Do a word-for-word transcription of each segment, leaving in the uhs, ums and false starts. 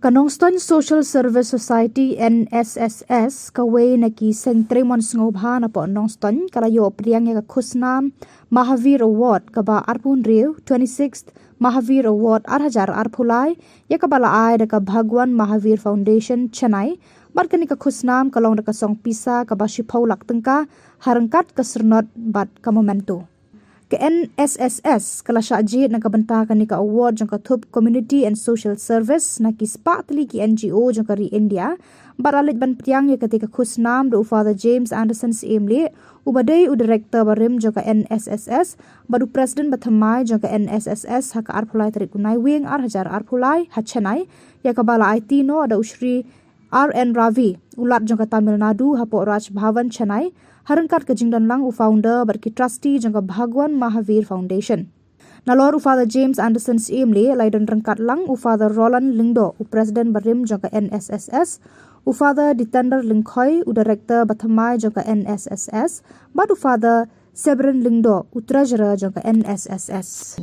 Ka Nongstoiñ Social Service Society, N S S S, kawei na ki seng trei mon sngewbha na pdeng Nongstoiñ, ka la ïoh pdiang ïa ka khusnam Mahavir Award kaba arphew hynriew, twenty-sixth Mahavir Award ar hajar arphew lai, ïa kaba la ai da ka Bhagwan Mahavir Foundation, Chennai. Bad kane ka khusnam ka long da ka song pisa kaba shiphew lak tyngka, ha ryngkat ka syrnod bad ka memento. Ka N S S S ka la shah jied na ka bynta kane ka award jong ka thup Community and Social Service na ki spah tylli ki N G O jong ka ri India. Bad la leit ban pdiang ïa kata ka khusnam da u Father James Anderson Syiemlieh, uba dei u Director barim jong ka N S S S, bad u President bathymmai jong ka N S S S ha ka arphew lai tarik u Naiwieng ar hajar arphew lai ha Chennai, ïa kaba la aiti noh da u Shri R N Ravi, u Lat jong ka Tamil Nadu, hapoh Raj Bhavan, Chennai, ha ryngkat ka jingdon lang u founder bad ki trustee jong ka Bhagwan Mahavir Foundation. Nalor u Father James Anderson Syiemlieh, la ïadon ryngkat lang u Father Roland Lyngdoh, u President barim jong ka N S S S, u Father Ditender Lyngkhoi, u Director bathymmai jong ka N S S S, bad u Father Severin Lyngdoh, u Treasurer jong ka N S S S.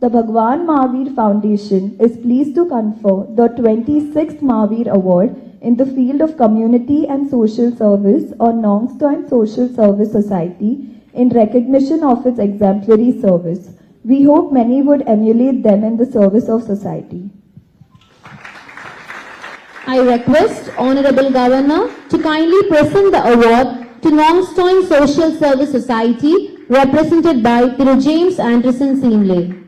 The Bhagwan Mahavir Foundation is pleased to confer the twenty-sixth Mahavir Award in the field of community and social service on Nongstoiñ Social Service Society in recognition of its exemplary service. We hope many would emulate them in the service of society. I request Honorable Governor to kindly present the award to Nongstoiñ Social Service Society, represented by Thiru James Anderson Syiemlieh.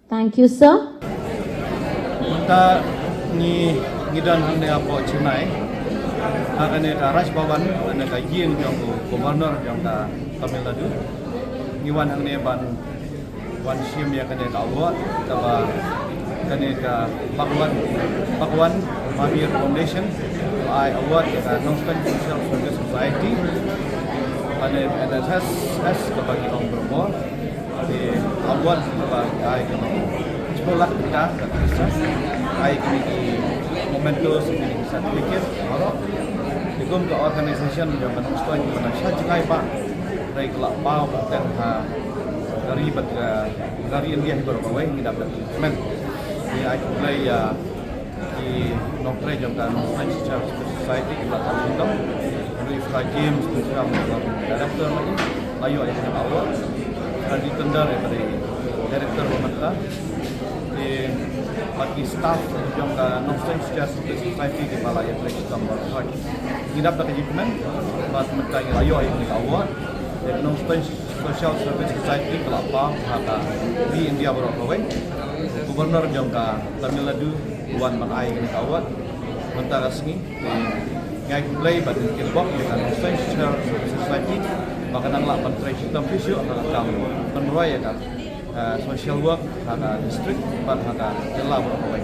Thank you, sir. Mynta ngi, ngi don hangne hapoh Chennai, ha kane ka Raj Bhavan, kane ka ïing jong u Governor jong ka Tamil Nadu. Ngi wan hangne ban wan shim ïa kane ka award kaba kane ka Bhagwan, Bhagwan Mahavir Foundation ai award ïa ka Nongstoiñ Social Service Society, kane N S S S kaba ki ong baroh. Te award kaba ai kaba shiphew lak tyngka, ka pisa, ai kine ki mementos, kine ki certificate baroh. Te kum ka organization jong ka Nongstoiñ kaba na sha jngai ba, hynrei ka la paw ba teng ha ka ri bad ka, ka ri India hi baroh kawei, ngi dap da kmen. Ngi ai khublei ïa ki nongtrei jong ka Nongstoiñ Social Society kiba la trei shitom. Ngi ai khublei James Nongstoiñ, director lagi, la ïoh ïa ka award. Ka Jitendra daripada director ba mynta. Te bad ki staff jong ka Nongstoiñ Social Society kiba la ïa trei shitom baroh. Ngi dap da ka jingkmen bad mynta ngi la ïoh ïa ka award. Te Nongstoiñ Social Service Society ka la paw ha ka ri India baroh kawei. Governor jong ka Tamil Nadu u wan ban ai kane ka award mynta ka sngi. Te ngi ai khublei bad ngi kyrpad ïa ka Nongstoiñ Social Service Society ba kan nang lah ban trei shitom shuh shuh ha ka kam pynroi ïa ka, eh, social work ha ka district bad ha ka jylla baroh kawei.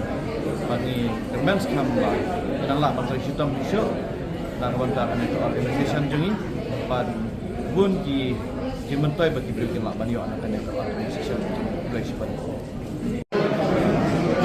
Bad ngi kyrmen skhem ba kan nang lah ban trei shitom shuh shuh na ka bynta kane ka organization jong ngi bad bun ki, ki myntoi ba ki briew kin lah ban ïoh na kane ka organization jong ngi. Khublei shibun.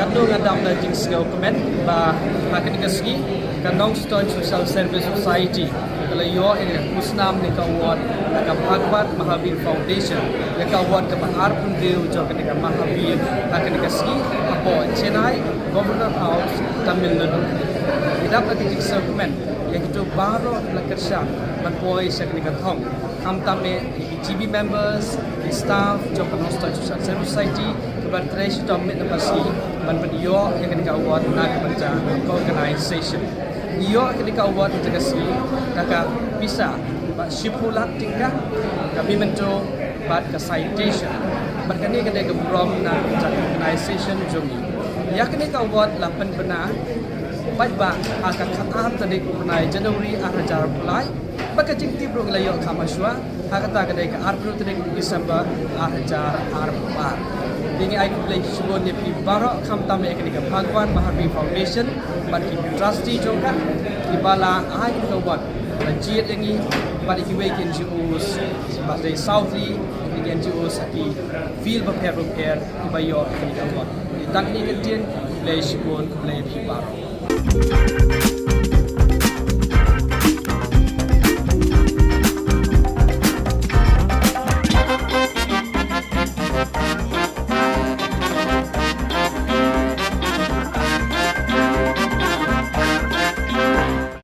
Katno nga dap da jingsngewkmen ba ha kane ka sngi ka Nongstoiñ Social Service Society ka la ïoh ïa ka khusnam ne ka award na ka Bhagwan Mahavir Foundation, ïa ka award kaba arphew hynriew jong kane ka Mahavir ha kane ka sngi hapoh Chennai, Governor House, Tamil Nadu. Ngi dap da ka jingsngewkmen ïa kito baroh kiba la kyrshan ban poi sha kane ka thong. Khamtam eh ki G B members, ki staff jong ka Nongstoiñ Social Service Society, kiba trei shitom miet na parsngi ban pynïoh ïa kane ka award na ka bynta ka organization. Ngi ïoh ïa kane ka award kata ka sngi da ka pisa ba shiphew lak tyngka, ka memento bad ka citation. Bad kane ka dei ka burom na ka bynta ka organization jong ngi. Ïa kane ka award la pynbna paidbah ha ka khatar tarik u bnai January ar hajar arphew lai. Bad ka jingtip ruh ngi la ïoh kham hashwa ha kata ka dei ka arphew tarik December ar hajar arphew ar. Te ngi ai khublei shibun ïa phi baroh khamtam ïa kane ka Bhagwan Mahavir Foundation bad ki trustee jong ka kiba la ai kane ka award Ba jied ïa ngi bad ïa kiwei ki N G Os, bad dei saw tylli ki N G Os ha ki field bapher bapher kiba ïoh ïa kane ka award. Tang kine ki ktien, khublei shibun, khublei ïa phi baroh.